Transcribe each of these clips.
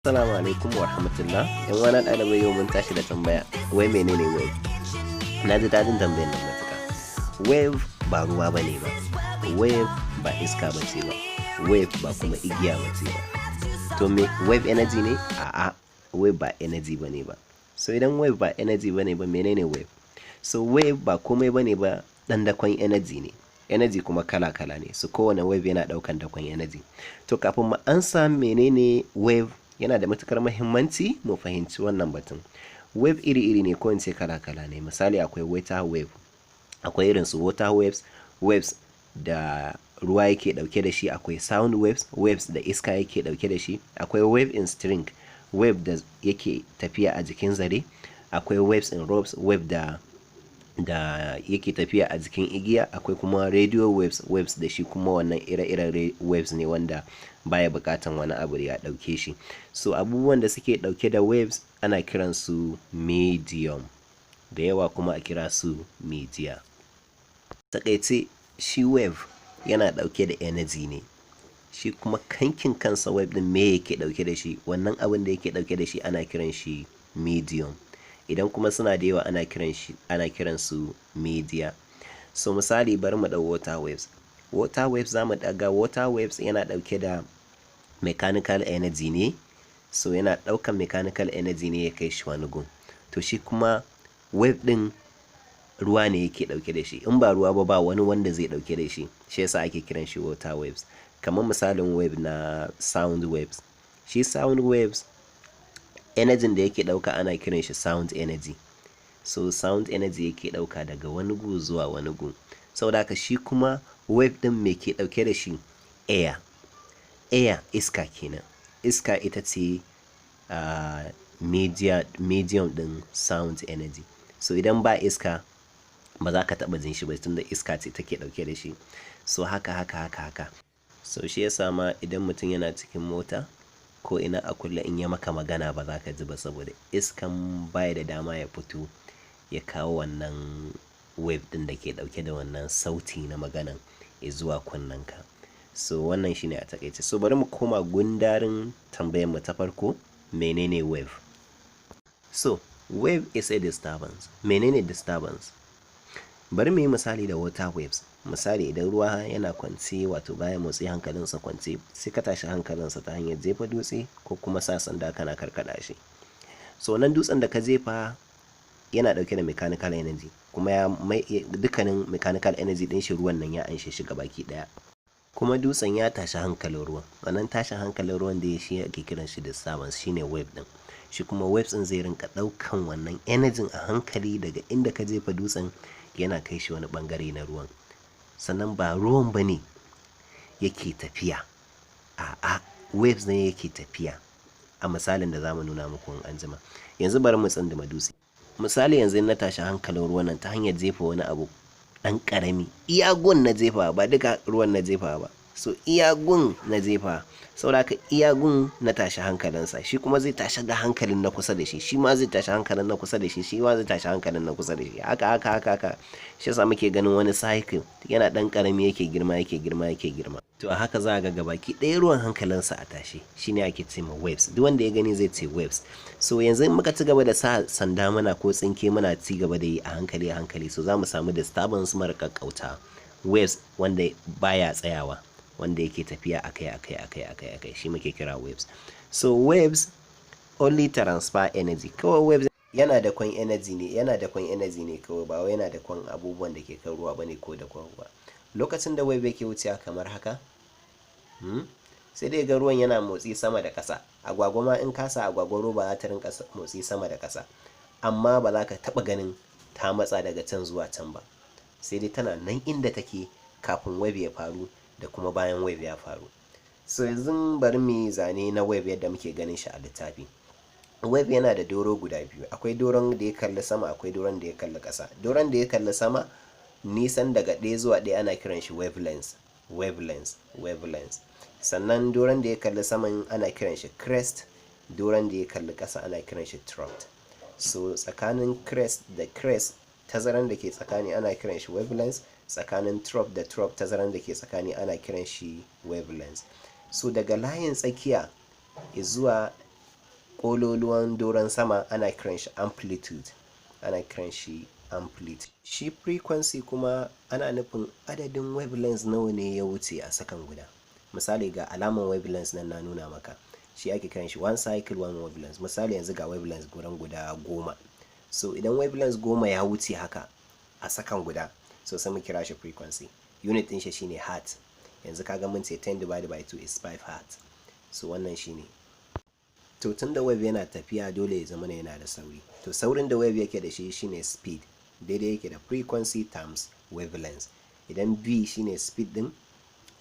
Assalamu alaikum wa rahmatullah. 'Yan uwana ɗalibai, yau mun tashi da tambaya, wai menene wave? Na ji daɗin tambayar nan matuƙa. Wave ba ruwa ba ne ba, wave ba iska ba ce ba, wave ba kuma igiya ba ce ba. To me wave, energy ne? A'a, wave ba energy ba ne ba. So idan wave ba energy ba ne ba, menene wave? So wave ba komai ba ne ba, ɗan dakon energy ne. Energy kuma kala-kala ne, so kowane wave yana ɗaukan dakon energy. To kafin mu ansa menene wave, yana da matuƙar muhimmanci mu fahimci wannan batun. Wave iri-iri ne, ko in ce kala-kala ne. Misali, akwai water wave, akwai irin su water waves, waves da ruwa yake ɗauke da shi, akwai sound waves, waves da iska yake ɗauke da shi, akwai wave in string, wave da yake tafiya a jikin zare, akwai waves in ropes, wave da yake tafiya a jikin igiya, akwai kuma radio waves, waves da shi kuma wannan ire-iren waves ne wanda baya buƙatan wani abu ya ɗauke shi. So abubuwan da suke ɗauke da waves ana kiransu medium, da yawa kuma a kira su media. Taƙaice, shi wave yana ɗauke da energy ne. Shi kuma kankin kansa wave ɗin, me yake ɗauke da shi? Wannan abin da yake ɗauke da shi ana kiran shi medium. Idan kuma suna da yawa, ana kiransu media. So misali, bari mu ɗau water waves. Water waves, za mu ɗaga water waves yana ɗauke da mechanical energy ne. So yana ɗaukan mechanical energy ne ya kai shi wani gun. To shi kuma wave ɗin ruwa ne yake ɗauke da shi. In ba ruwa ba, ba wani wanda zai ɗauke da shi. Shi yasa ake kiran shi water waves. Kamar misalin wave na sound waves. Shi sound waves, energy da yake ɗauka ana kiran shi sound energy. So sound energy yake ɗauka daga wani gu zuwa wani gu. Saboda haka shi kuma wave ɗin, me ke ɗauke da shi? Air. Air, iska kenan. Iska ita ce medium ɗin sound energy. So idan ba iska, ba za ka taɓa jin shi ba, tunda iska ce take ɗauke da shi. So haka haka haka haka. So shi ya sa ma idan mutum yana cikin mota ko ina a kulle, in ya maka magana ba za ka ji ba, saboda iskan baya da dama ya fito ya kawo wannan wave ɗin da ke ɗauke da wannan sauti na maganan zuwa kunnenka. So wannan shine a taƙaice. So bari mu koma gundarin tambayar mu ta farko, menene wave? So wave is a disturbance. Menene disturbance? Bari mu yi misali da water waves. Misali, idan ruwa yana kwance, wato baya motsi, hankalinsa kwance, sai ka tashi hankalinsa ta hanyar jefa dutse ko kuma sa sanda kana karkaɗa shi. So wannan dutsen da ka jefa yana ɗauke da mechanical energy, kuma ya mai dukkanin mechanical energy ɗin shi ruwan nan ya anshe shi gabaki ɗaya. Kuma dutsen ya tashi hankalin ruwan. Wannan tashin hankalin ruwan da ya shi ake kiran shi disturbance, shine wave ɗin. Shi kuma waves ɗin zai rinƙa ɗaukan wannan energy a hankali daga inda ka jefa dutsen, yana kai shi wani ɓangare na ruwan. Sannan ba ruwan ba ne yake tafiya. A'a, waves ne yake tafiya. A misalin da za mu nuna muku in anjima. Yanzu bari mu tsunduma dutse. Misali, yanzu in na tashi hankalin ruwan nan ta hanyar jefa wani abu ɗan ƙarami, iya gun na jefa, ba duka ruwan na jefa ba. So iya gun na jefa. Saboda haka iya gun na tashi hankalinsa, shi kuma zai tashi da hankalin na kusa da shi, shi ma zai tashi hankalin na kusa da shi, shi ma zai tashi hankalin na kusa da shi. Haka haka haka haka. Shi yasa muke ganin wani cycle, yana ɗan ƙarami yake girma, yake girma, yake girma. To a haka za a ga gabaki ɗaya ruwan hankalinsa a tashe. Shi ne ake ce ma waves. Duk wanda ya gani zai ce waves. So yanzu in muka ci gaba da sa sanda muna ko tsinke muna ci gaba da yi a hankali a hankali, so za mu samu disturbance mara ƙaƙƙauta. Waves wanda baya tsayawa, wanda yake tafiya akai akai akai akai akai, shi muke kira waves. So waves only transfer energy. Kawai waves yana da kwan energy ne, yana da kwan energy ne kawai, ba wai yana da kwan abubuwan da ke kan ruwa bane ko da kwan ruwa. Lokacin da wave yake wucewa kamar haka, sai dai ga ruwan yana motsi sama da ƙasa. Agwagwa ma in ka sa agwagwar roba za ta rinƙa motsi sama da ƙasa, amma ba za ka taɓa ganin ta matsa daga can zuwa can ba, sai dai tana nan inda take kafin wave ya faru da kuma bayan wave ya faru. So yanzu bari mu yi zane na wave yadda muke ganin shi a littafi. Wave yana da doro guda biyu. Akwai doron da ya kalli sama, akwai doron da ya kalli ƙasa. Doron da ya kalli sama, nisan daga ɗaya zuwa ɗaya ana kiran shi wavelength, wavelength, wavelength. Sannan doron da ya kalli saman ana kiran shi crest, doron da ya kalli ƙasa ana kiran shi trough. So tsakanin crest da crest, tazaran da ke tsakani ana kiran shi wavelength. Tsakanin trough da trough, tazaran da ke tsakani ana kiran shi wavelength. So daga layin tsakiya zuwa Ƙololuwan doron sama ana kiran shi amplitude, ana kiran shi amplitude. Shi frequency kuma ana nufin adadin wavelengths nawa ne ya wuce a sakan guda. Misali, ga alaman wavelengths nan na nuna maka, shi ake kiran shi one cycle, one wavelength. Misali, yanzu ga wavelengths gurin guda 10. So idan wavelengths 10 ya wuce haka a sakan guda, so sai mu kira shi frequency. Unit ɗin shi shine hertz. Yanzu kaga mun ce 10 divided by 2 is 5 hertz. So wannan shine. To, tun da wave yana tafiya, dole ya zama yana da sauri. To, saurin da wave yake da shi shine speed, daidai yake da frequency times wavelength. Idan v shine speed din,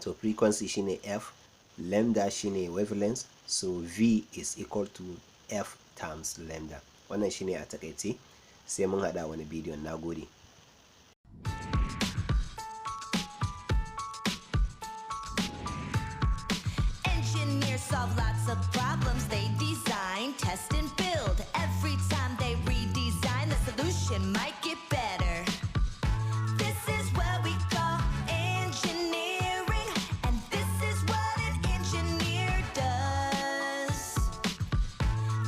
to frequency shine f, lambda shine wavelength, so v is equal to f times lambda. Wannan shine a takaice. Sai mun hada wani bidiyon. Nagode. Engineers solve lots of problems. They design, test, and build. Every time they redesign, the solution might get better. This is what we call engineering, and this is what an engineer does.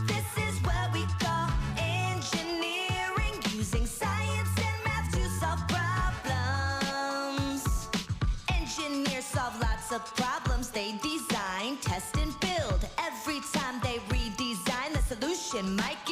This is what we call engineering, using science and math to solve problems. Engineers solve lots of problems. They design, test, and build. Every time they redesign, the solution might get